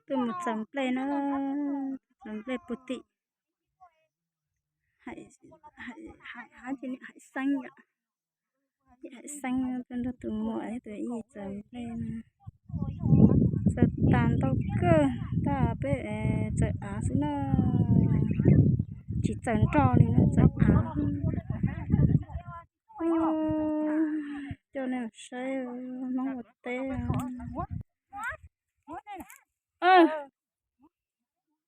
Tuaj mus txaws nplej na, txaws nplej puag tim haiv xeeb yom. Tim haiv xeeb tuaj nrog tus muam tus ib txaws nplej na. Txaws tas ntau kawg, tab peb txaws av xwb na, tsis txaws nroj li na, txaws av. Coj nej saib Hmoob ua teb.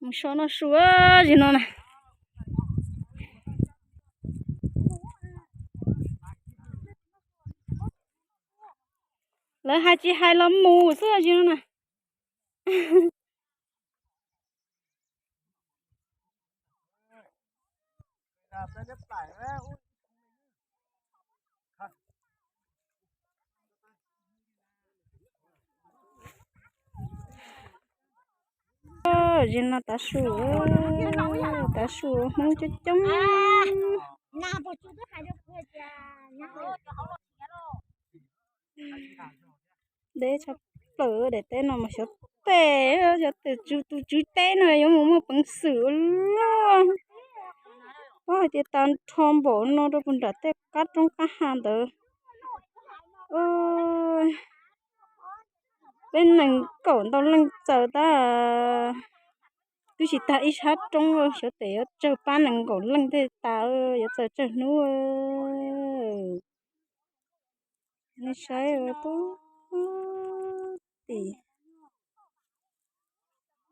Mus so noj su zim no na. Lawv hais tsis hais los mus xwb zim no na. Zim no tav su, tav su Hmoob coob coob. Deb tshaj plaws daim teb no mas xyov tes, xyov tes tus tswv teb no yuav mus muaj peev xwm luaj. Ob hais tias tag nrho npaum no rau puag nram tej qab roob qab hav ntawd. Peb nees nkaum ntau leej txaws tab, twb tsis tag ib sab roob, xyov tes yuav tsawg pab nees nkaum leej tej tas, yuav txaws tsawg hnub. Nej saib puag tim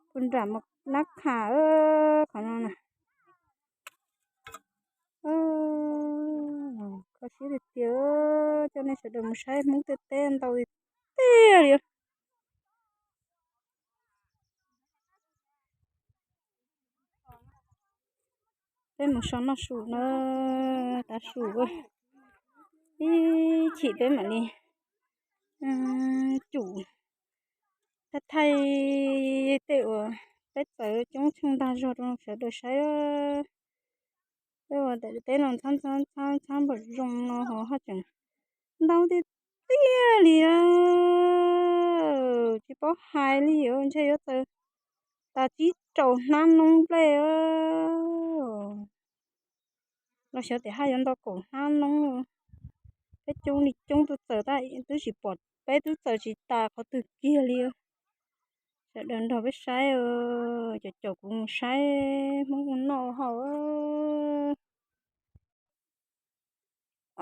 puag nram Mos Nab Khas qhov no na. Kho siab tiag tiag, coj nej sawv daws mus saib Hmoob tej teb ntau tiag tiag li. Peb mus so noj su na, tav su ib chim peb mam li tsum thaij thaij tej uas peb txaws coob tsheej ntag zog rau sawv daws saib. Peb ua daim teb no ntxhab ntxhab npaum zoo no ho haj tseem ntau tiag tiag li, tsis paub hais li os, ntshe yuav txaws tas tsib rau hnab noob nplej. Los xyov tias haj yuav ntau kaum hnab noob. Peb coob li coob tuaj txaws tab twb tsis pom, peb twb txaws tsis tas qhov twg kiag li. Sawv daws nrog peb saib, caum caum kuv mus saib Hmoob ua noj haus.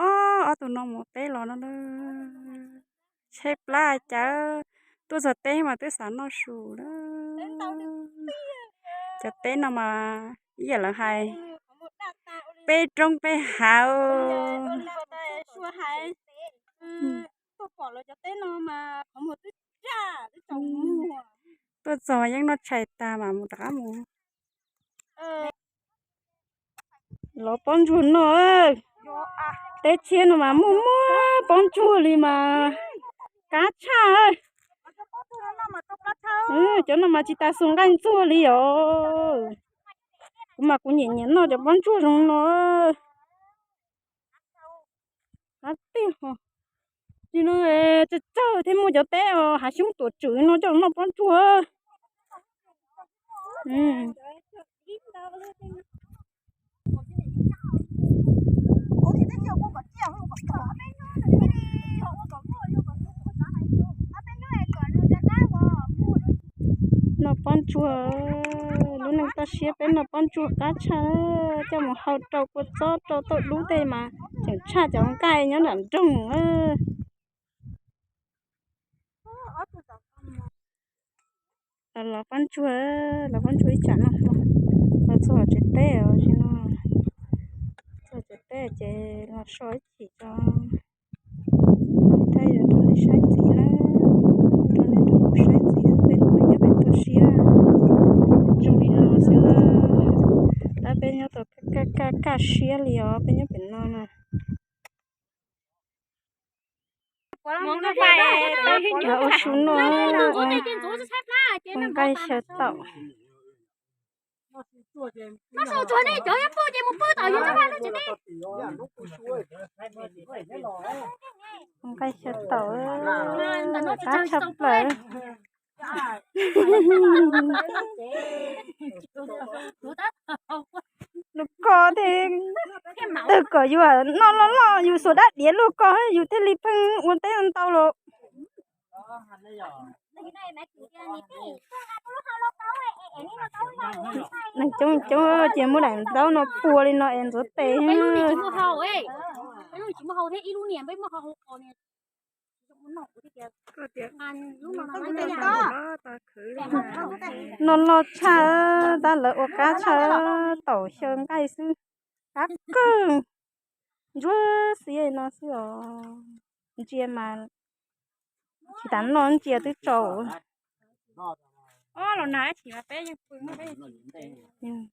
Ob, ob tug no mus teb los no, tsheb plab cawv, tuaj txog teb mas twb xav noj su lawm. Cov teb no mas ib yam lawv hais, peb roob peb hav. Tuaj txog yeej noj tshais tag mas mus rov qab mus. Lov pob ntsuag noj, teb tshiab no mas muaj muaj pob ntsuag li mas qab tshaj. Cov no mas tsis tas xus nqaij ntxuag li os. Kuv mas kuv nyiam nyiam noj cov pob ntsuag zoo no. Qab tiag. Nim no tsawg tsawg thiaj muaj cov teb os, hav xyoob tuam tswm no coj noj pob ntsuag. Noj pob ntsuag, lub neej toj siab peb noj pob ntsuag qab tshaj, coj mus hau rau kua txob rau tauj dub tej mas tseem tshaj cov nqaij nyob nram nroog. Los pob ntsuag, los pob ntsuag ib tsam no los txog tsev teb os, no txog tsev teb ces los so ib chim tso. Thaij rau nej saib ntxiv na, rau nej rau kuv saib ntxiv peb nyob pem toj siab zoo li no xwb. Tab peb nyob tau kaj kaj siab li os, peb nyob pem no na. Ua su noj, ua nqaij xyaw taum. Ua nqaij xyaw taum, qab tshaj plaws. Lub ko thiab, twb kom yus noj loj loj yus xuas dab diav lub ko yus thiaj li pheej ua teb ntau los. Neeg coob coob ces muab daim ntaub no pua li no es ntxuav tes. Noj loj tshaj, tab lawv ua qab tshaj, taum xyaw nqaij xwb. Qab kawg, ntsuab xiab no xwb os. Ntsia mas tsis tas noj ntsia twb tsaus. Los nag ib chim mas peb yeej pw, peb yeej